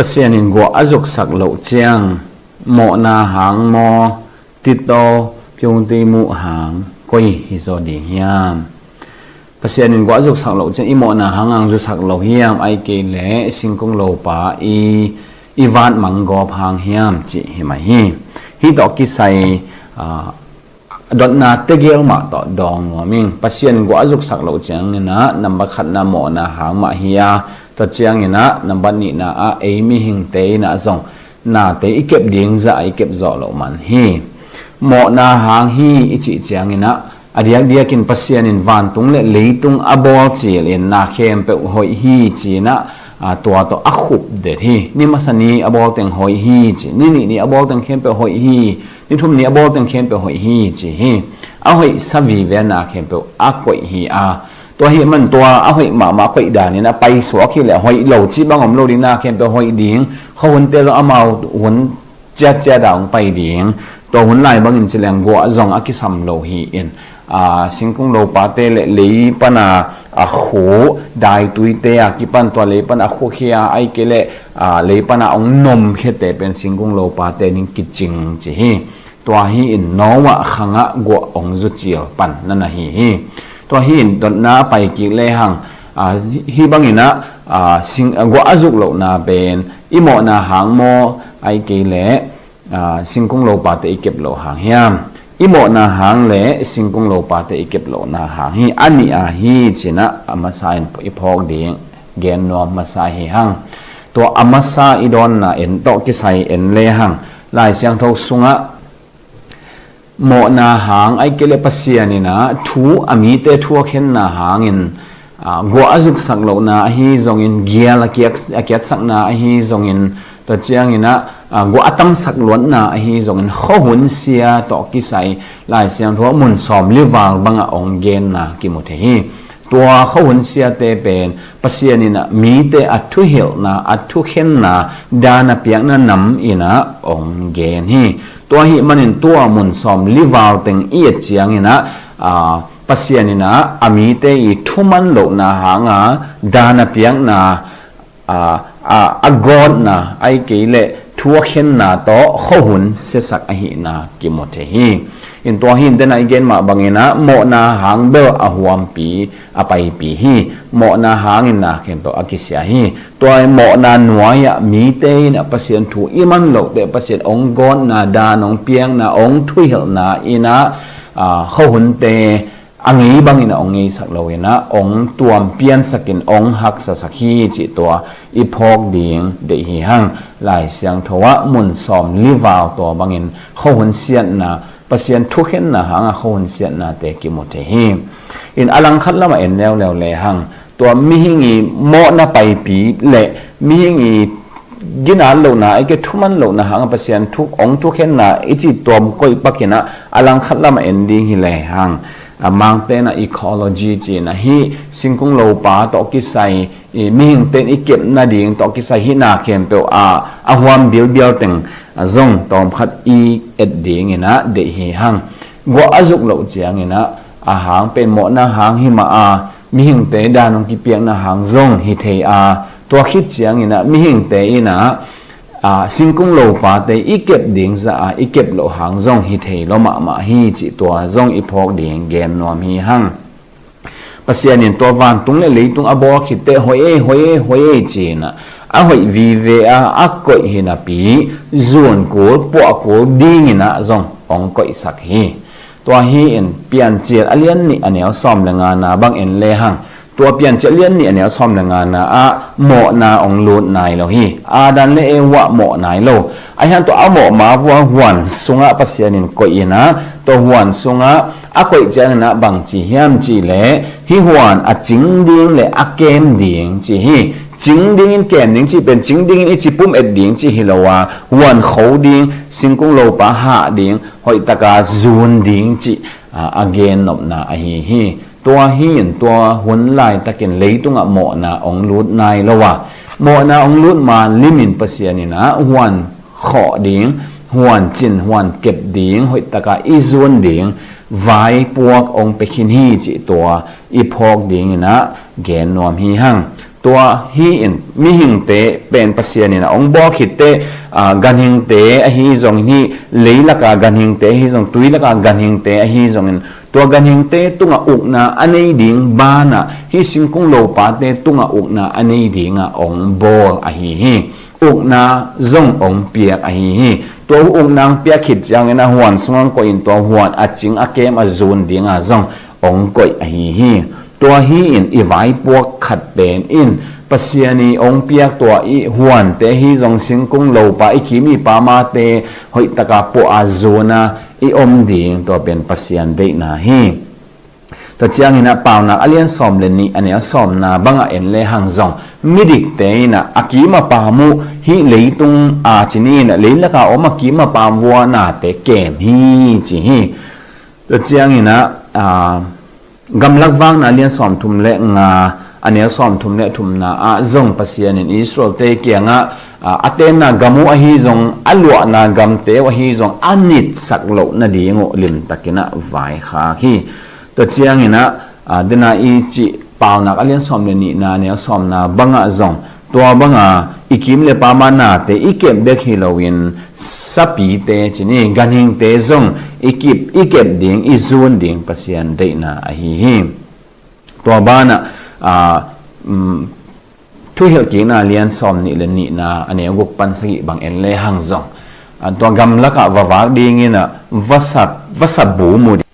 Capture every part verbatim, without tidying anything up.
Pasian in guah a zuksak loh ciang mawhna hang maw, Tito, Pyungtimu hang koi hi zaw ding hiam? Pasian in guah a zuksak loh ciang i mawhna hang ang zuksak lo hiam? Ai kei leh singkung lopa i i vat manggawp hang hiam cih hi mah hi. Hih tawh kisai, ah, dotna tegel mah tawh dawng nuam ing. Pasian guah a zuksak loh ciangin ah nambat khatna mawhna hang mah hi a, tua ciangin ah nambat nihna ah ei mihingte in ah zong nate i kep ding zah i kep zawh loh man hi. Mawhna hang hi i cih ciangin ah a diakdiakin Pasian in vantung le leitung a bawl cil in na khempeuh hoih hi ci-in ah, a, tua tawh a khup det hi. Ni masa ni a bawl teng hoih hi ci, ni nih ni a bawl teng khempeuh hoih hi, ni thum ni a bawl teng khempeuh hoih hi ci hi. A hoihsa vive na khempeuh a koih hi a, tua hi man tua a hoih mahmah koih danin a paisuak hi leh hoih lo cih bang om lo ding, na khempeuh hoih ding, khuahunte zong amau hun ciatciat a hong pai ding. Tua hun lai bangin ci leng guah zong a kisam lo hi in, a, singkung lopate le lei pana a khu daituite a kipan tua lei pana a khuakhia ai kei leh, a, lei pana hong nomkhiate pen singkung lopate ning kicing ci hi. Tua hi in Noah khangah guah hong zucil pan na na hi hi. Tua hi in dotna a pai kik lehang, a, hih bangin ah, a, sing, a, guah a zuk lohna pen i mawhna hang maw, ai kei leh, a, singkung lopate i kep loh hang hiam? I mawhna hang le singkung lopate i kep lohna hang hi a, a nih a hi ci-in ah a masa in i phawk ding gen nuam masa hi hang. Tua a masa i dawnna en tawh kisai en lehang Lai Siangtho sungah mawhna hang ai kei leh Pasian in ah thu a mite thu a khenna hangin, a, guah a zuksak lohna ahi zongin, gial a kiak, a kiatsakna ahi zongin, tua ciangin ah, a, guah a tangsak luatna ahi zongin khuahun sia tawh kisai Lai Siangtho ah mun sawmli val bangah hong genna kimu thei hi. Tua khuahun siate pen Pasian in ah mite a thuhilhna, a thukhenna, dan a piakna nam in ah hong gen hi. Tua ahih manin tua mun sawmli val teng i et ciangin ah, a, Pasian in ah a mite i thuman lohna hanga dan a piakna, a, a, a gawtna ai kei leh thu a khenna tawh khuahun siasak ahihna kimu thei hi. In tua hi in den a i gen mah bangin ah mawhna hang bel a huampi a paipi hi. Mawhna hangin na khempeuh a kisia hi. Tua mawhna nuai-ah mite in ah Pasian thu i man loh teh Pasian hong gawtna, dan hong piakna, hong thuhilhna in ah, a, khuahunte a ngei bangin ah hong ngeisak lo in ah hong tuam piansakin hong haksasak hi cih tua i phawk ding deih hi hang. Lai Siangtho ah mun sawmli val tua bangin khuahun siatna, Pasian thukhenna hanga khuahun siatnate kimu thei hi. In a langkhat lamah en leuleu lehang tua mihing i mawhna paipi le mihing i ginat lohna, ai kei thuman lohna hanga Pasian thu, hong thukhenna i cih tuam koih pakin ah a langkhat lamah en ding hi lehang, a, Mangte in ah ecology ci-in ah hih singkung lopa tawh kisai, i, mihingte in i kep nading tawh kisai hih na khempeuh a, a huam bilbial teng, a, zong tawmkhat i et dingin ah deih hi hang. Guah a zuk loh ciangin ah a hang pen mawhna hang hi mah a, mihingte dan hong kipiakna hang zong hi thei a, tua khit ciangin ah mihingte in ah, a, singkung lopate i kep ding zah a i kep loh hang zong hi thei lo mahmah hi cih tua zong i phawk ding gen nuam hi hang. Pasian in tua vantung le leitung a bawl khit teh hoih ei, hoih ei, hoih ei ci-in ah a hoih vive a, a koih hi napi zun kul, puah kul dingin ah zong hong koihsak hi. Tua hi in Piancil a lian nih a neu sawm le ngana bang en lehang, tua Piancil a lian nih a neu sawm le ngana ah mawhna hong lut nai lo hi. Adam le Eva mawh nai lo. Ahi hang tua a mawh ma vua huan sungah Pasian in koih in ah, tua huan sungah a koih ciangin ah bang ci hiam cih leh, hih huan a cing ding le a kem ding ci hi. Cing dingin kem ding cih pen cing dingin i ci pum et ding cih hi lo a, huan kho ding, singkung lopa hah ding, hoihtaka zun ding cih, a, a gennopna ahi hi. Tua hi in tua hun laitakin leitungah mawhna hong lut nai lo a, mawhna hong lut ma limin Pasian in ah huan khawh ding, huan cin, huan kep ding, hoihtaka i zun ding vaipuak hong pia khin hi cih tua i phawk dingin ah gen nuam hi hang. Tua hi-in mihingte pen Pasian in a hong bawl khit teh, aa, ganhingte ahi zongin, hih leilaka ganhingte ahi zong, tuilaka ganhingte ahi zongin, tua ganhingte tungah ukna a nei ding banah hih singkung lopate tungah ukna a nei dingah hong bawl ahi hi. Ukna zong hong piak ahi hi. Tua ukna hong piak khit ciangin a huan sungah hong koihin tua huan a cing a kem a zun dinga zong hong koih ahi hi. Tua hi-in i vaipuak khat pen in Pasian i hong piak tua i huante ahi zong, singkung lopa, i kim i pamate hoihtaka puah a zuna i om ding, tua pen Pasian deihna hi. Tua ciangin a Paunak a lian sawm le nih a neu sawmna bangah en lehang zong, midikte in a kim a pam uh hih leitung a, ci ni in a, leilaka om a kim a pam vua nate kem hi, ci hi. Tua ciangin a, aa, Gamlak Vakna a lian sawmthum le nga a neu sawmthum le thumna ah zong Pasian in Israelte kiangah, aa, a tenna gam uh ahi zong, a luahna gamte uh ahi zong a nitsak loh nading uh limtakin a vaikhak hi. Tua ciangin a, aa, dena i cih Paunak a lian sawm le nihna a neu sawmna bangah zong, tua banga i kim le pama nate i kep bek hi loin sapite, ci ni, ganhingte zong i kip, i kep ding, i zun ding Pasian deihna ahi hi. Tua banah, aa, um, Thuhilhkikna a lian sawm nih le nihna a neu guk pan sagih bang en lehang zong, aa, tua gamlakah va vak dingin a vasa, vasa bu mu ding,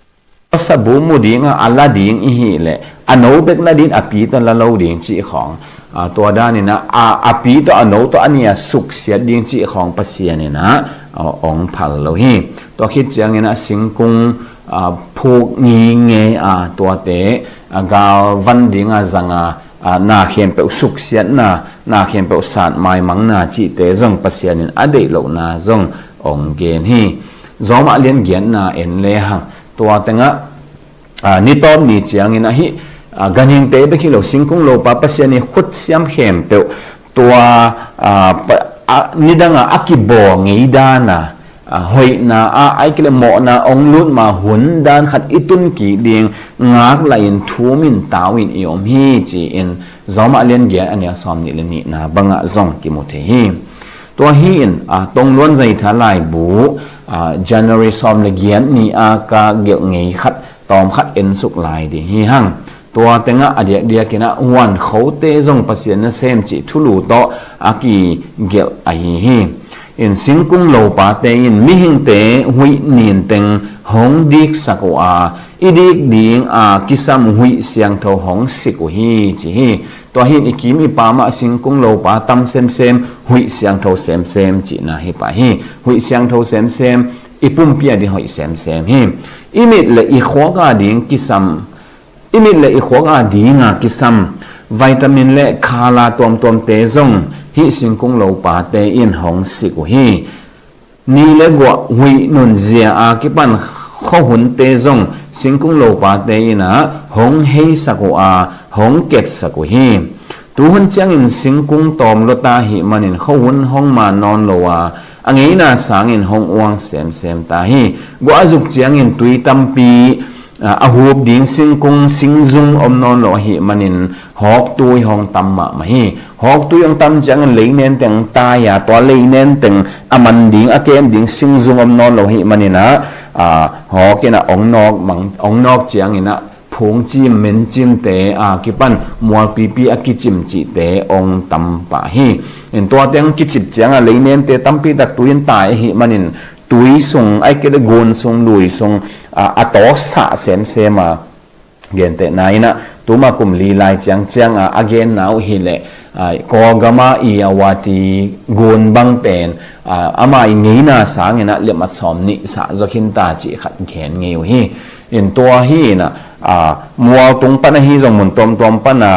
vasa bu mu dingah a la ding i hih leh a no bek la ding, a pi tawh la lo ding cih khawng, aa, tua danin a, a, a pi tawh a no tawh a nih a suksiat ding cih khawng Pasian in a, aa, hong phal lo hi. Tua khit ciangin a singkung, aa, phuk ngingei a, tuate, aa, gal van dinga zanga, aa, na khempeuh suksiatna, na khempeuh sat maimangna cihte zong Pasian in a deih lohna zong hong gen hi. Zawmah lian giatna en lehang, tua tengah, aa, ni tawp ni ciangin a hih, aa, ganhingte bek hi lo, singkung lopa Pasian i khutsiam khempeuh, tua, aa, pa, a, nidanga a kibawl ngei dana, aa, hoihna ah, ahih kei leh mawhna hong lut ma hun dan khat i tun kik ding ngak lahin thum in, tau in i om hi, ci-in Zawmah a lian giat a neu sawm nih le nihna bangah zong kimu thei hi. Tua hi-in, aa, Tongluan Zaitha laibu, aa, January sawm le giat ni a ka gelh ngei khat tawm khat en suk lai ding hi hang. Tua tengah a diakdiakin a huan khote zong Pasian nasem cih thulu tawh a kigelh ahi hi. In singkung lopate in mihingte huih ninteng hong diksak uh a, i dik ding a kisam huih siangtho hong sik uh hi, ci hi. Tua hi-in i kim i pamah singkung lopa tam semsem, huih siangtho semsem cihna hi pah hi. Huih siangtho semsem, i pumpi a ding huih semsem hi. I mit le i khuak a ding kisam, i mit le i khuak a dinga kisam vitamin le khala tuamtuamte zong hih singkung lopate in hong sik uh hi. Ni le guah huih nunzia a kipan khuahunte zong singkung lopate in a hong heisak uh a, hong kepsak uh hi. Tuhun ciangin singkung tawm lua ta ahih manin khuahun hong man nawn lo a, a ngeina sangin hong uang semsem ta hi. Guah a zuk ciangin tui tampi, aa, a hup ding singkung, singzung om nawn lo ahih manin hawktui hong tam mahmah hi. Hawktui hong tam ciangin leinen teng tai a, tua leinen teng a man ding, a kem ding singzung om nawn lo ahih manin a, aa, hawk in a hong nawk mang, hong nawk ciangin a phungcim, mencimte a kipan mualpipi a kicim cihte hong tam pah hi. In tua teng kicip ciangin leinente tampi tak tui in tai ahih manin tui sung, ahih kei leh gun sung, lui sung, aa, a tawsah semsem a, gentehna in a, tuma kum li lai ciangciang a, a genna uh hi leh, aa, Kawlgam a Irrawaddy gun bang pen, aa, ama i ngeina sangin a liammat sawm nih sah zaw khin ta cih khat gen ngei uh hi. In tua hi in a, aa, mual tung pan ahi zong mun tuamtuam pan a,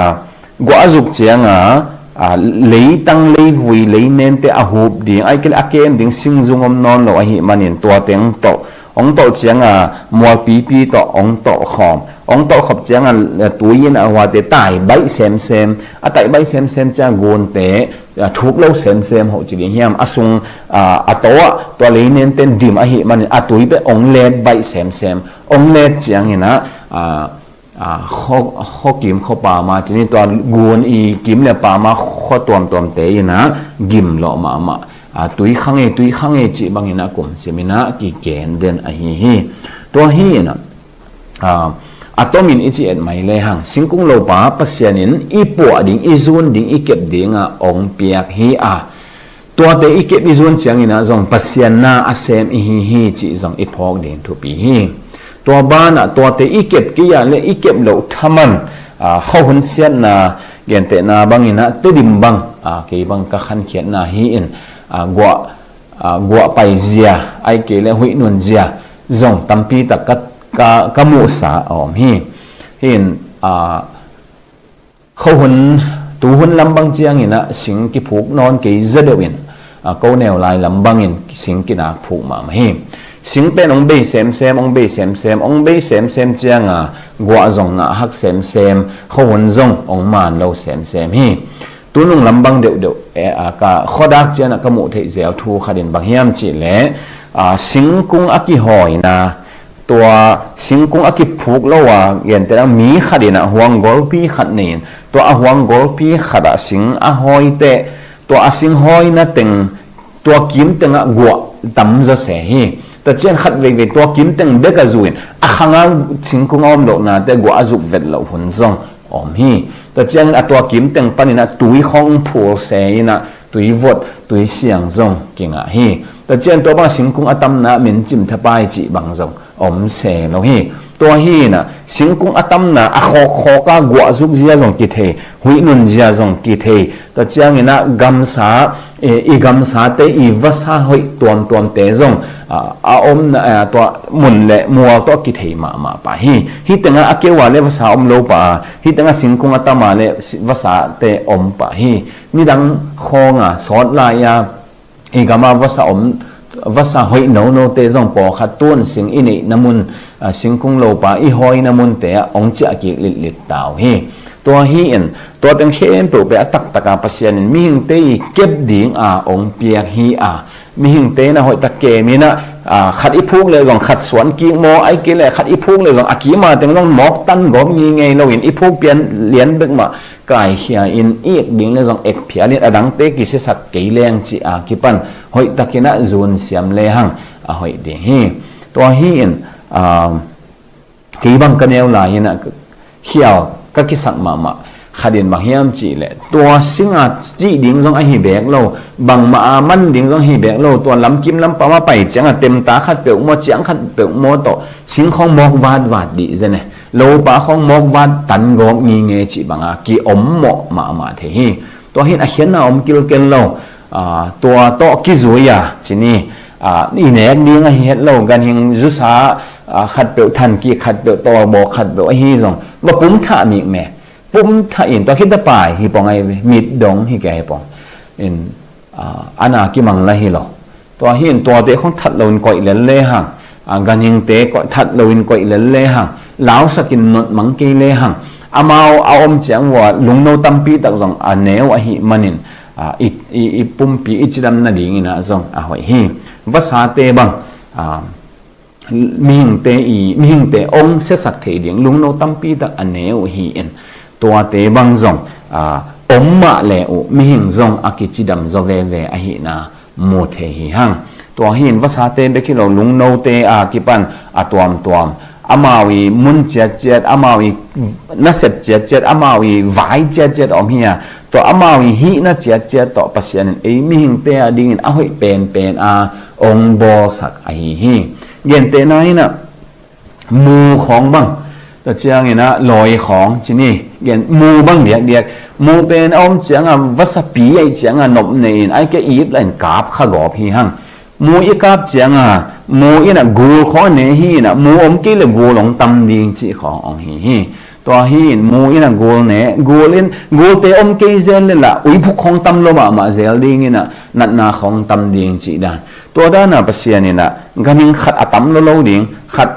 guah a zuk ciang a, aa, leitang, leivui, leinente a hup ding, ahih kei leh a kem ding singzung om nawn lo ahih manin tuate hong tolh, hong tolh ciang a mualpipi tawh hong tolh khawm. Hong tolh khop ciang a, aa, tui in a huate tai baih semsem, a tai baih semsem ciang gunte, aa, thuk lo semsem hoh ci ding hiam, a sung, aa, a tawh ah tua leinente dim ahih manin a tui pen hong let baih semsem. Hong let ciangin a, aa, a, khuakim khuapam a, cini tua gun i kim le pam a khua tuamtuamte in a gim lawh mahmah, a, tui kha ngei, tui kha ngei cih bangin a kumsim in a kigen den ahi hi. Tua hi in a, a, a tomin i ci et mai lehang, singkung lopa Pasian in i puah ding, i zun ding, i kep ding a ong piak hi a, tuate i kep i zun ciangin a zong Pasian na a sem i hi hi cih zong i phawk ding thupi hi. Tua banah tuate i kep kei a le i kep loh thaman, a, khuahun siatna, gentehna bangin a Tedim bang, a, kei bang ka khankhiatna hi in, a, guah, a, guah paizia, ai kei le huih nunzia zong tampi tak ka, ka, ka muhsa a om hi. Hi in, a, khuahun, tuhun lam bang ciangin a sing kiphuk nawn kei zaw deuh in, a, ko neu lai lam bangin sing kinak phuk mahmah hi. Sing pen ong bei semsem, ong bei semsem, ong bei semsem cianga guah zong ngah hak semsem, khuahun zong ong man lo semsem hi. Tunung lam bang deuhdeuh, e, a, ka khuadak cianah ka muh theih zel thu khat in bang hiam cih leh, a, singkung a kihawina, tua singkung a kiphuk lo a, gentehna mi khat in a huang golpi khat nei in, tua a huang golpi khat ah sing a hawi teh, tua a sing hawina teng, tua kim tengah guah tam zaw se hi. Tua ciang khat veivei tua kim teng bek a zu in, a khang a singkung a om lohnate guah a zuk vet loh hun zong om hi. Tua ciangin a tua kim teng panin a tui khawng phul se in a, tui vot, tui siang zong kingah hi. Tua ciang tua bang singkung a tamna min cim thapai cih bang zong om se lo hi. Tua hi in a, singkung a tamna a khawkkhawk a guah zuk zia zong kithei, huih nun zia zong kithei. Tua ciangin a gamsa, i, i gamsate i vasa hoih tuamtuamte zong, a, a omna, a, tua mun le mual tawh kithei mahmah pah hi. Hih tengah a keu a le vasa om lo pah a, hih tengah singkung a tam a le si-, vasate om pah hi. Nidang khawng a sawt lai a, i gam a vasa om, vasa hoih nonote zong pawlkhat tun sing i neihna mun, a, singkung lopa i hawina munte ah ong ciah kik litlit ta uh hi. Tua hi in, tua teng khempeuh pen a taktak a Pasian in mihingte i kep ding a ong piak hi a, mihingte in a hoihtak kem in a, a, khat i phuk le zong khat suan kik maw, ai kei le khat i phuk le zong a kim a teng zong mawk tan gawp ngingei lo in i phuk pian lian bek mah kaikhia in i ek ding le zong ek phial in a dangte kisiasak kei leng cih a kipan hoihtak in a zun siam lehang a hoih ding hi. Tua hi in, a, kei bang ka neu lai in a khial ka kisak mahmah khat in bang hiam cih leh tua sing a cih ding zong ahi bek lo, bangmah a man ding zong ahi bek lo, tua lamkim lampam a pai ciang a temta khat peuh maw, ciang khat peuh maw tawh sing khawng mawk vatvat dih zen e. Lopa khawng mawk vat tan gawp ngingei cih bang a ki om mawh mahmah thei hi. Tua hi in a khiatna om kilkel lo. A, tua tawh kizui a, cini, a, i nek ding ahi het lo, ganhing zusa, a, khat peuh than kik khat peuh tawlbaw khat peuh ahi zong va pum thah mik me. Pum thah in tua khit a pai hi pong ai ve, mit dong hi kei hi pong. In, a, ana kimang la hi lo. Tua hi in tuate khong that lo in koih lel lehang, a, ganhingte koih, that lo in koih lel lehang, lausak in notmang kei lehang, amau a om ciang vua lungno tampi tak zong a neu ahi manin, a, i, i, i pumpi i cidam nading in a zong a hoih hi. Vasate bang, a, mihingte i, mihingte ong siasak thei ding lungno tampi tak a neu hi in, tuate bang zong, a, om mah le uh mihing zong a kicidam zaw veve ahihna mu thei hi hang. Tua hi in vasate bek hi lo, lungnote a kipan a tuamtuam, amau i mun ciatciat, amau i nasep ciatciat, amau i vai ciatciat om hi a, tua amau i hihna ciatciat tawh Pasian in ei mihingte a dingin a hoih penpen a ong bawlsak ahi hi. Gentehna in a, mu khawng bang, tua ciangin a lawi khawng cini, gen, mu bang diakdiak, mu pen a om ciang a vasapi aih ciang a nop nei in ai kei ip la in kap kha gawp hi hang. Mu i kap ciang a, mu in a gul khawng a ne hi in a, mu om kei le gul ong tam ding cih khawng ong hi hi. Tua hi in mu in a gul ne, gul in, gulte om kei zel le la uiphuk khawng tam lo mahmah zel ding in a, natna khawng tam ding cih dan. Tua dan a Pasian in a, ganhing khat a tam lo lo ding, khat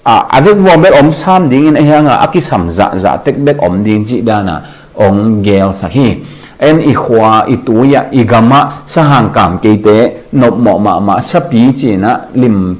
a, a vekvua bek om sam dingin a hiang a, a kisam zahzah tek bek om ding cih dan a ong gelsak hi. En i khua, i tui ah, i gam ah sahang kam keite nopmawh mahmah sapi ci in a lim,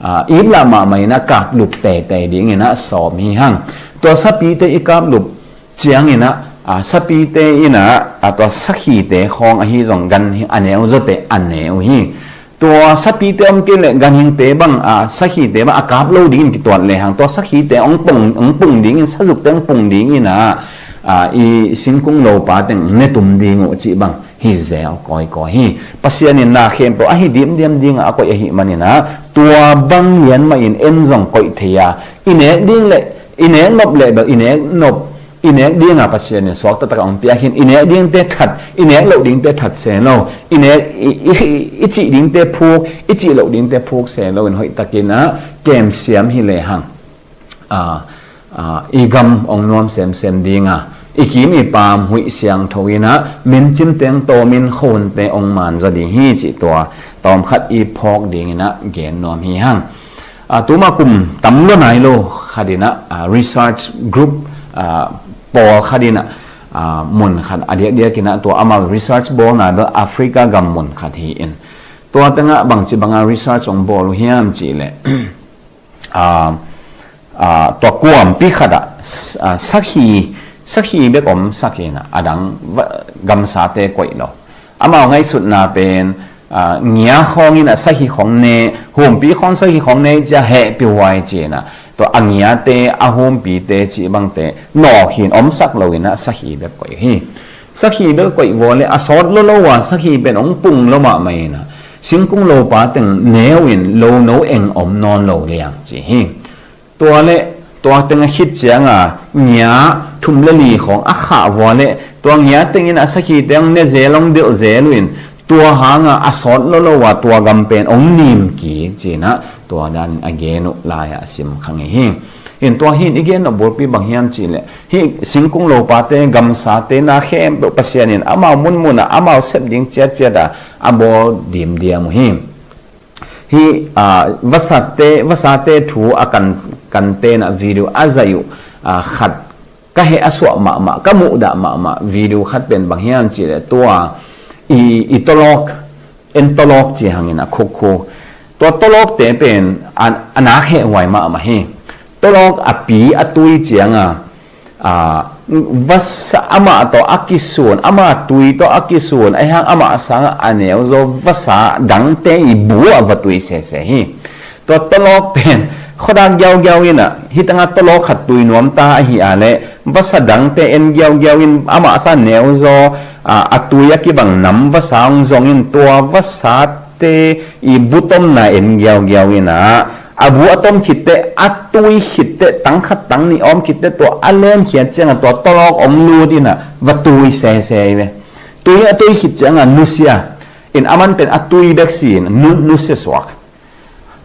a, ip lah mahmah in a kap lup teitei ding in a sawm hi hang. Tua sapite i kaplup ciangin ah, a, sapite in ah, a, tua sakhite khawng ahi zong ganhing a neu zawte a neu hi. Tua sapite om kei leh ganhingte bang, a, sakhite bang a kap lo dingin kituat lehang, tua sakhite hong pung, hong pung dingin, sazukte hong pung dingin ah, a, i singkung lopa teng ne tum ding uh cih bang hi zel kawikawi hi. Pasian in na khempeuh ahi diamdiam dingah a koih ahih manin ah, tua bang lian mahin en zong koih thei a, i nek ding le i nek nop le bel i nek nop, i nek dinga Pasian in suak taktak a hong piak hi. I nek dingte that, i nek loh dingte that se lo, i nek, i, i, i cih dingte phuk, i cih loh dingte phuk se lo in hoih takin ah kemsiam hi lehang, a, a, i gam hong nuam semsem dinga, i kim i paam huih siangtho in ah mincim teng tawmin khuahunte hong manza ding hi cih tua tawmkhat i phawk dingin ah gen nuam hi hang. A, tuma kum tam lua nai lo khat in ah, a, research group, a, pawl khat in ah, a, mun khat a diakdiak in ah tua amau research bawlna bel Africa gam mun khat hi in, tua tengah bangci banga research hong bawl uh hiam cih leh, a, a, tua kuampi khat ah s-, a, sakhi, sakhi bek om sak in ah, a dang va-, gamsate koih lo. Amau ngaihsutna pen, a, ngia khawng in ah sakhi khawng ne, humpi khawng sakhi khawng ne cia hehpih huai ci in ah, tua a ngiate, a humpite cih bangte nawk hi in, omsak lo in ah sakhi bek koih hi. Sakhi bek koih vua le a sawt lolo a sakhi pen hong pung lo mahmah in ah, singkung lopa teng neu in lo no eng om nawn lo liang ci hi. Tua le tua teng a khit cianga ngia thum le li khawng a khah vua le tua ngia tengin a sakhi teng ne zel, hong delh zel uh in, tua hanga a sawt lolo a tua gam pen hong nim kik ci in ah tua danin a gen uh lai-ah a sim kha ngei hi. In tua hi in i gen nop bulpi bang hiam cih leh, hih singkung lopate, gamsate na khempeuh Pasian in amau munmun ah amau sep ding ciatciat ah a bawl diamdiam uh hi. Hih, a, vasate, vasate thu a kan, kan tenah video a zaih uh, a, khat ka heh a suah mahmah, ka muhdah mahmah video khat pen bang hiam cih leh tua i, i tolawk, en tolawk ci hangin a khukhu. Tua tolawkte pen a, a nak heh huai mahmah hi. Tolawk a pi a tui cianga, a, vasa amah tawh a kisun, ama tui tawh a kisun, ahi hang amah sangah a neuzaw vasa dangte i bu ah va tui sese hi. Tua tolawk pen khuadak giaugiau in ah, hih tangah tolawk khat tui nuam ta ahi a leh, vasa dangte en giaugiau in amah sa neuzaw, a, a tui a kibang nam vasa hong zong in tua vasa te i bu tomna en giaugiau in ah, a bu a tom khitteh, a tui khitteh, tang khat tang nih a om khitteh, tua a lemkhiat ciangah tua tolawk hong lut in ah va tui sese hi ve. Tui a tui khit ciangah nusia in, aman pen a tui bek si in nu, nusia suak.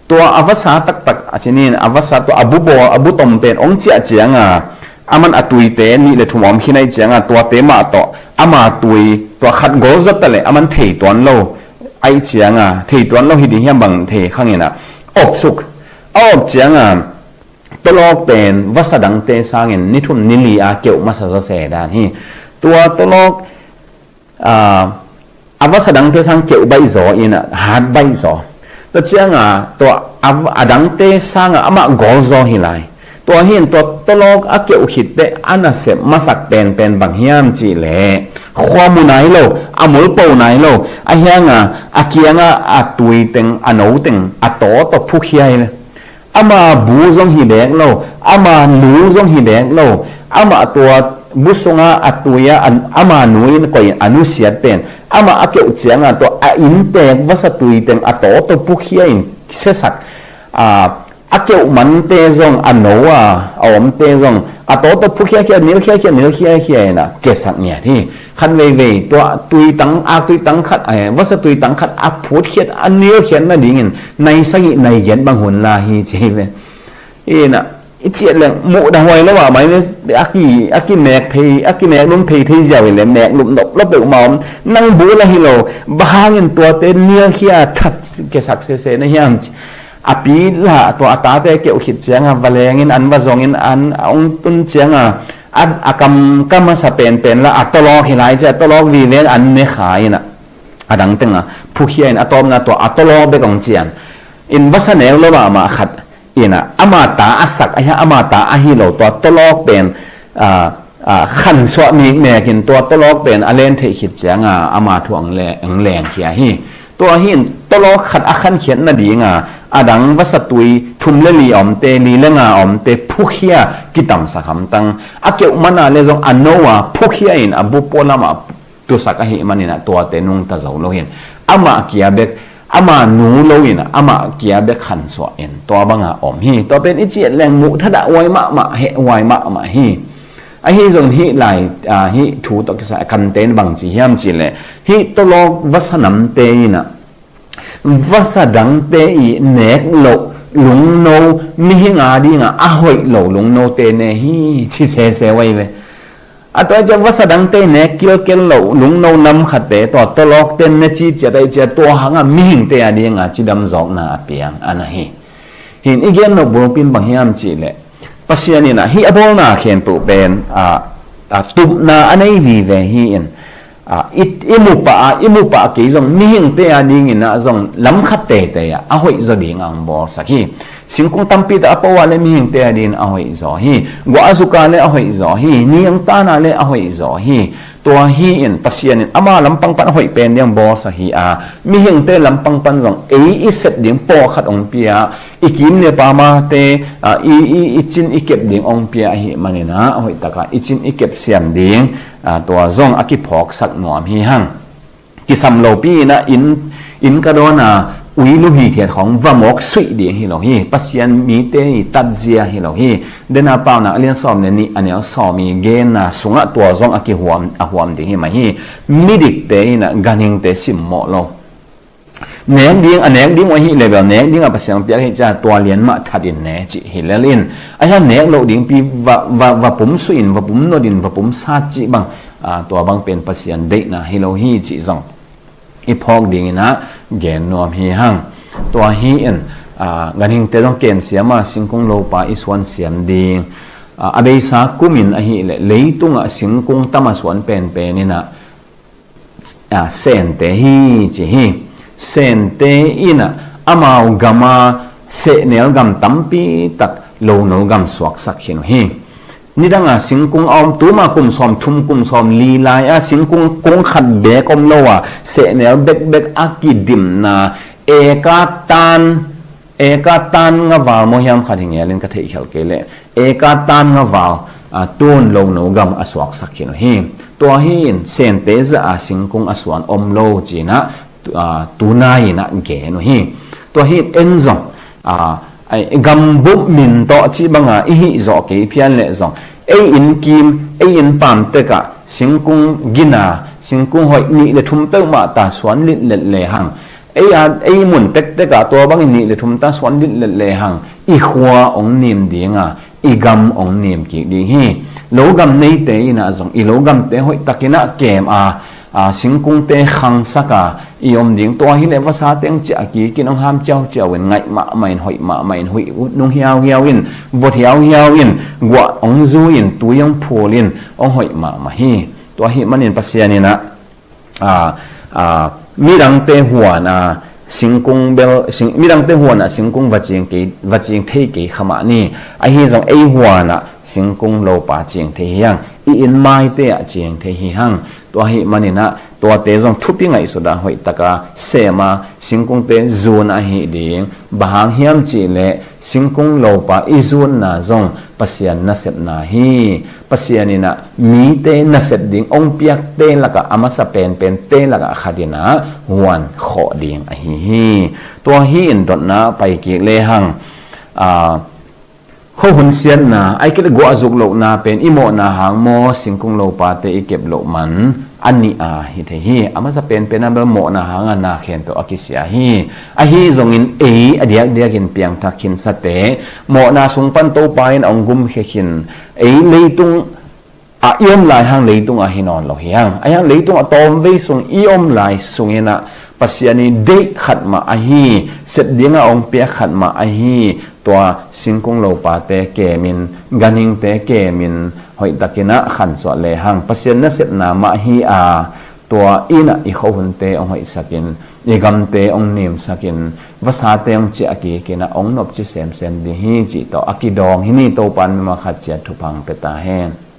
Tua a vasa taktak a cinin a vasa tua a bu bawl, a bu tom pen hong ciah ciangah, aman a tuite nih le thum a om khin ahih ciangah tuate mah tawh ama tui tua khat gol zawt ta leh aman thei tuan lo. Ahih cianga thei tuan lo hi ding hiam bang thei khang in ah, opsuk. A op cianga tolawk pen vasa dangte sangin ni thum ni li a keuh masa zaw se dan hi. Tua tolawk, a, a vasa dangte sang keuh baih zaw in ah, hat baih zaw. Tua cianga tua a, a dangte sanga amah gol zaw hi lai. Tua hi in tua tolawk a keuh khitteh a nasep masak penpen bang hiam cih leh, khua mu nai lo, a mulpo nai lo, ahi hanga a kianga a tui teng, a no teng a tawtaw phukhia hi le. Ama bu zong hi bek lo, ama nu zong hi bek lo, amah tua bu sunga a tui a, ama nu in koih a nusiat pen, amah a keuh cianga tua a inntek vasa tui teng a tawtaw phukhia in siasak, a, a keuh mante zong, a no a, a omte zong, a tawtaw phukhia khia, nilkhia khia, nilkhia khia in ah kiasak ngiat hi. Khan veivei, tua tui tang, a tui tang khat, eh, vasa tui tang khat a phutkhiat, a nilkhiat nadingin nai sagih, nai giat bang hun la hi ci hi ve. In ah, i ciat leng, muhdah huai lo ah, mai a ki, a kimek phei, a kimek lum phei thei ziau hi le, mek lum nop lo peuhmah om, nang bu la hi lo, bang hangin tuate nilkhia that kiasak sese na hiam ci. A pi lah tua a tate keuh khit cianga va lengin an va zongin an a hong tun cianga a, a kam ka masa penpen lah a tolawk hi lai cia, tolawk vive in an ne kha in ah, a dang tenga phukhia in a tawpna tua a tolawk bek hong cian. In vasa neu lo mahmah khat Ina ama ta a sak ahi, ama ta ahi lo tua tawlawk pen, a, a, khansuah mikmek in tua tawlawk pen a len theih khit cianga ama thu ang le-, ang leng khia hi. Tua hi in tawlawk khat a khankhiat nadinga a dang vasatui thum le li a omte, li le nga a omte phukhia kitamsak hamtang. A keuh mana le zong a no a phukhia in a bu pualamah tusak ahih maninah tuate nungta zo lo hin amah kia bek, ama nu lo inah amah kia bek khansuah in tua banga om hi. Tua pen i ciat leng muh thadah huai mahmah, heh huai mahmah hi. Ahi zong hih lai, ah, hih thu tawh kisai a kantein bangci hiam cihleh hih tawlawk vasa namte inah vasa dangte i nek loh lungno, mihing a dinga a hoih lo lungnote ne hi ci sese huai ve. A tua ciah vasa dangte nek kilkel loh lungno nam khatte tua tawlawkte ne ci ciat ahi ciah tua hanga mihingte a dinga cidam zawkna a piang ana hi. Hin i gen loh bulpin bang hiam cihleh Pasian inah hih a bawlna khempeuh pen, a, a, tupna a nei vive hi in, a, i, i mupah a, i mupah kei zong mihingte a dinginah zong lamkhat teitei ah a hoih zaw dinga ang bawlsak hi. Singkung tampi tawh a poh ah le mihingte a dingin a hoih zaw hi. Guah a zuka le a hoih zaw hi. Ni ang tana le a hoih zaw hi. Tua hi in Pasian in ama lampang pan a hoih pen diang bawlsak hi a, mihingte lampang pan zong ei i sep ding pawlkhat ong pia, i kim ne pamate, a, i, i, i cin i kep ding ong pia ahih manina a hoih taka i cin i kep siam ding, a, tua zong a kiphawksak nuam hi hang. Kisam lopi inah inn, inn ka dawna uilu hithiat khong va mawk suih ding hi lo hi. Pasian mite i tatzia hi lo hi. Dena Paunak a lian sawm le nih a neu sawm i genna sungah tua zong a kihuam, a huam ding hi mah hi. Midikte inah ganhingte simmawh lo. Nek ding, a nek ding uh ahih level nek dingah Pasian piak hi ciah tua lian mah that in ne cih hi lel in. A hian nek loh dingpi va, va, va pum suih in, va pum not in, va pum sat cih bang, a, tua bang pen Pasian deihna hi lo hi cih zong i phawk dinginah gen nuam hi hang. Tua hi in, a, ganhingte zong kem siama singkung lopa i suan siam ding, a, a beisa kumin ahih leh leitungah singkung tama suan penpen inah, a, Sente hi ci hi. Sente inah amau gama sehnel gam tampi tak lono gam suaksak khin uh hi. Nidanga singkung a om tuma kum sawm thum kum sawm li lai a singkung kung khat bek om lo a sehnel bekbek a kidimna eka tan, eka tan nga val maw hiam khat hi ngelin ka theihkhelh kei leh eka tan nga val, a, tun lono gam a suaksak khin uh hi. Tua hi in Sente zah a singkung a suan om lo cinah, a, tunai inah gen uh hi. Tua hi in en zong, a, ai, gambup min tawh cih banga i hih zawh kei phian leh zong ei inn kim, ei inn pam tekah singkung gina, singkung hoih nih le thum peuhmah ta suan litlet lehang, ei a, ei mun tektekah tua bangin nih le thum ta suan litlet lehang i khua ong nim dinga i gam ong nim kik ding hi. Lo gam neite inah zong i lo gamte hoih takinah kem a, a, singkungte khangsak a i om ding. Tua hileh vasa teng ciah a kikin ong ham ciauciau in ngaih mahmah in hoih mahmah in huih nung hiauhiau in vot hiauhiau in guah ong zui in tui ong phul in ong hoih mahmah hi. Tua hih manin Pasian inah, a, a, midangte huan a singkung bel, sing, midangte huan a singkung va cing kei, va cing thei kei kha mah ni. Ahi zong ei huan a singkung lopa cing thei hi hang. I inn maite ah cing thei hi hang. Tua hih maninah tuate zong thupi ngaihsut a hoih taka sem a singkungte zun ahi ding. Bang hang hiam cihleh singkung lopa i zunna zong Pasian nasepna hi. Pasian inah mite nasep ding ong piakte lakah a masa penpente lakah khat inah huan khawh ding ahi hi. Tua hi in dotna pai kik lehang, a, khuahun siatna ai kei le guah zuk lohna pen i mawhna hang maw singkung lopate i kep loh man a nih a hi thei hi. A masa penpen a bel mawhna hanga na khempeuh a kisia hi. Ahi zongin ei a diakdiakin piangthak khinsate mawhna sung pan Topa in a ong gumkhia khin ei leitung a i om lai hang leitung a hi nawn lo hi hang. A hiang leitung a tawmvei sung i om lai sung inah Pasian i deih khat mah ahi, sep dinga ong piak khat mah ahi, tua singkung lopate kemin, ganhingte kemin hoih takinah khansuah lehang Pasian nasepna mah hi a, tua in ah i khuahunte hong hoihsakin, i gamte hong nimsakin, vasate hong ciah kikin ah hong nopci semsem ding hi cih tawh a kidawng hi ni. Topa'n mimal khat ciat thupha hong pia ta hen.